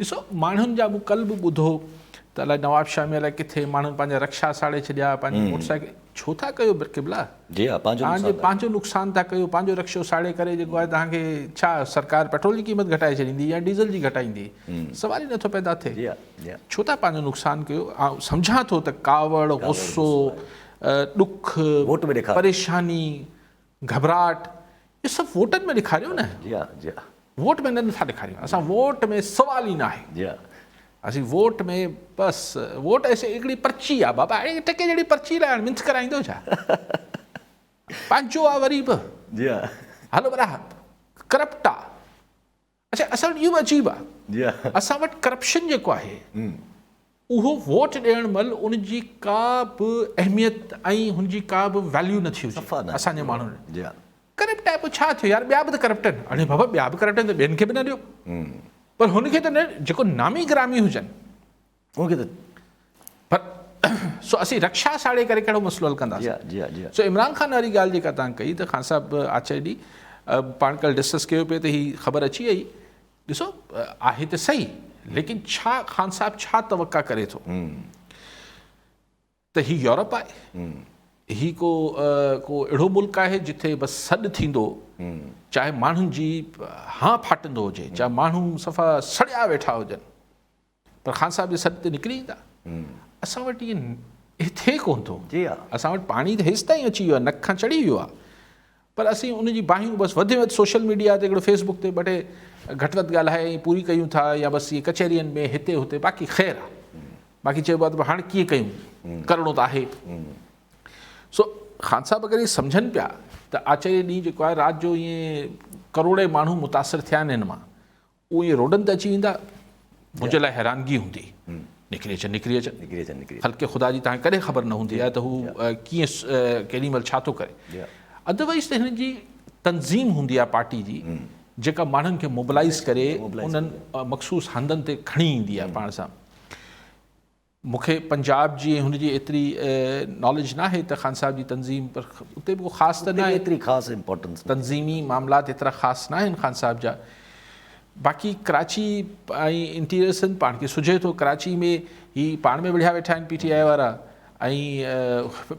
ڏسو ماڻهن جا مون ڪل به ٻڌو ته الائي نوابشاهه ۾ الائي ڪٿي ماڻهن پنهنجا رڪشا ساڙي ڇڏيا پنهنجي موٽر سائيڪل ڇو ٿا ڪيو قبلا جي ها پنهنجو نقصان پنهنجو نقصان ٿا ڪيو پنهنجو رڪشو ساڙي ڪري جيڪو آهي توهان کي ڇا سرڪار پيٽرول جي قيمت گهٽائي ڇڏيندي يا ڊيزل جي گهٽائيندي سوال ئي نٿو پيدا ٿئي جي ها ڇو ٿا پنهنجو نقصان ڪيو آئون سمجهان ٿو ته ڪاوڙ غصو ڏک پريشاني گهٻراهٽ اهو سڀ ووٽن ۾ ڏيکاريو نه. جي ها جي ها. ووٽ ۾ نه نٿا ڏيکاريون اسان ووٽ ۾ سوال ئي ناهي. جي ها. اسين ووٽ ۾ بس ووٽ ايسي هڪڙي پرچي آ بابا اهڙي ٽڪي جهڙي پرچي لاء هاڻي منٿ ڪرائيندو ڇا؟ پنهنجو آ وري به. جي ها. هلو ڀلا ڪرپٽ آ. اڇا اسان وٽ اهو به عجيب آ. جي ها. اسان وٽ ڪرپشن جيڪو آهي اهو ووٽ ڏيڻ مهل ان جي ڪا به اهميت ۽ هن جي ڪا به ويليو نه ٿي هجي اسان جي ماڻهن ۾. جي ها. ڪرپٽ آهي پوء ڇا ٿيو يار ٻيا به ته ڪرپٽ آهن. اڙي بابا ٻيا به ڪرپٽ آهن ته ٻين کي به نه ڏيو. پر هن کي ته نه جيڪو نامي گرامي هجن. ان کي ته پر سو اسين رڪشا ساڙي ڪري ڪهڙو مسئلو حل ڪنداسين. جي ها جي ها. سو عمران خان واري ڳالهه جيڪا توهان ڪئي ته خان صاحب آچر ڏينهن پاڻ ڪلهه ڊسڪس ڪيو پئي ته هي خبر اچي وئي ڏسو آهي ته صحيح ليڪن ڇا خان صاحب ڇا توقع ڪري ٿو ته هي يورپ آهي هي ڪو ڪو اهڙو ملڪ آهي جتي بس سڏ ٿيندو چاهي ماڻهن جي هان ڦاٽندو هجي چاهي ماڻهو صفا سڙيا ويٺا هجن پر خان صاحب جي سڏ تي نڪري ايندا. اسان وٽ ائين ٿئي ڪونه ٿو. جي ها. اسان وٽ پاڻي ته هيستائين اچي ويو آهي، نڪ کان چڙهي ويو آهي. پر اسين ان جي باهيون بس وڌ ۾ وڌ سوشل ميڊيا تي هڪڙو فيس بڪ تي ٻه ٽي گهٽ وڌ ڳالهائي ۽ پوري ڪيون ٿا يا بس ائين ڪچهرين ۾ هتي هتي باقي خير آهي. باقي چئبو آهي ته هاڻ ڪيئن ڪيون ڪرڻو ته آهي. سو خان صاحب اگر اهي سمجهن پيا ته آچر جي ڏينهن جيڪو آهي رات جو ائين ڪروڙين ماڻهو متاثر ٿيا آهن هن مان اهي روڊن تي اچي ويندا منهنجي لاء حيرانگي هوندي نڪري اچن نڪري اچن نڪري اچن نڪري خلق خدا جي تان ڪڏهن خبر نه هوندي آهي ته هو ڪيئن ڪيڏي مهل ڇا ٿو ڪري ادروائز ته هن جي تنظيم هوندي آهي پارٽي جي جيڪا ماڻهن کي موبلائز ڪري انهن مخصوص هنڌن تي کڻي ايندي آهي پاڻ سان مون کي پنجاب جي ۽ هن جي ايتري ناليج ناهي ته خان صاحب جي تنظيم پر اتي به ڪو خاص ته ناهي ايتري خاص امپورٽنس تنظيمي معاملات ايترا خاص ناهن خان صاحب جا باقي ڪراچي ۽ انٽيريئر سنڌ پاڻ کي سجهي ٿو ڪراچي ۾ هي پاڻ ۾ وڙهيا ويٺا آهن پي ٽي آء وارا ۽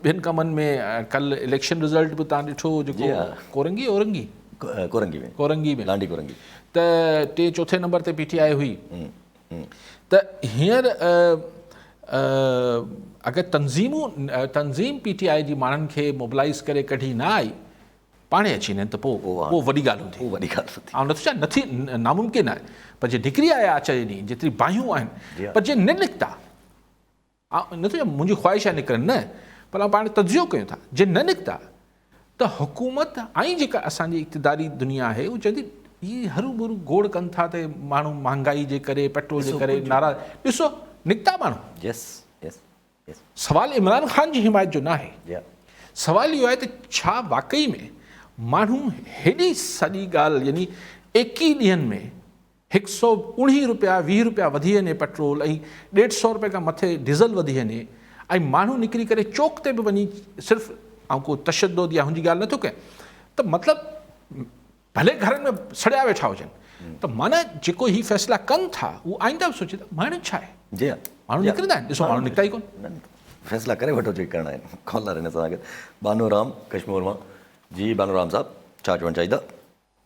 ٻين ڪمن ۾ ڪل اليڪشن رزلٽ به تان ڏٺو جيڪو ڪورنگي اورنگي ڪورنگي ۾ ڪورنگي ۾ لانڊي ڪورنگي ته ٽي چوٿين نمبر تي پي ٽي آء هئي ته هينئر اگر تنظيمون تنظيم پي ٽي آء جي ماڻهن کي موبلائيز ڪري ڪڍي نه آئي پاڻهي اچي وڃن ته پوء پوء وڏي ڳالهه هوندي پوء وڏي ڳالهه هوندي آئون نٿو چاهيان نٿي ناممڪن آهي پر جي نڪري آيا آچر جي ڏينهن جيتري باهيون آهن پر جي نه نڪتا آئون نٿو چوان منهنجي خواهش آهي نڪرن نه پر آئون پاڻ تجزيو ڪيون ٿا جي نه نڪتا ته حڪومت ۽ جيڪا اسان جي اقتداري دنيا آهي اهو چوندي هي هرو ڀرو گوڙ ڪن ٿا ته ماڻهو مهانگائي جي ڪري پيٽرول جي ڪري ناراض ڏسو نڪتا ماڻهو يس يس يس سوال عمران خان جي حمايت جو ناهي سوال اهو آهي ته ڇا واقعي ۾ ماڻهو هيڏي سڄي ڳالهه يعني ايڪيهه ڏينهن ۾ هڪ سئو اوڻيهه روپيا 20 روپيا وڌي وڃي پيٽرول ۽ ڏيڍ سئو روپئي کان مٿي ڊيزل وڌي وڃي ۽ ماڻهو نڪري ڪري چوڪ تي به وڃي صرف آئون ڪو تشدد يا هن جي ڳالهه نٿو ڪيان ته مطلب ڀلي گهرن ۾ سڙيا ويٺا هجن ته معنيٰ جيڪو هي فيصلا ڪن ٿا هو آئنده به سوچي ته ماڻهو ڇا آهي جي ها ماڻهو نڪرندا آهن ڏسو ماڻهو نڪتا ئي ڪون فيصلا ڪري وٺو جيڪي ڪرڻا آهن ڪالر هن سان گڏ بانو رام ڪشمور مان جي بانو رام صاحب ڇا چوڻ چاهيندا.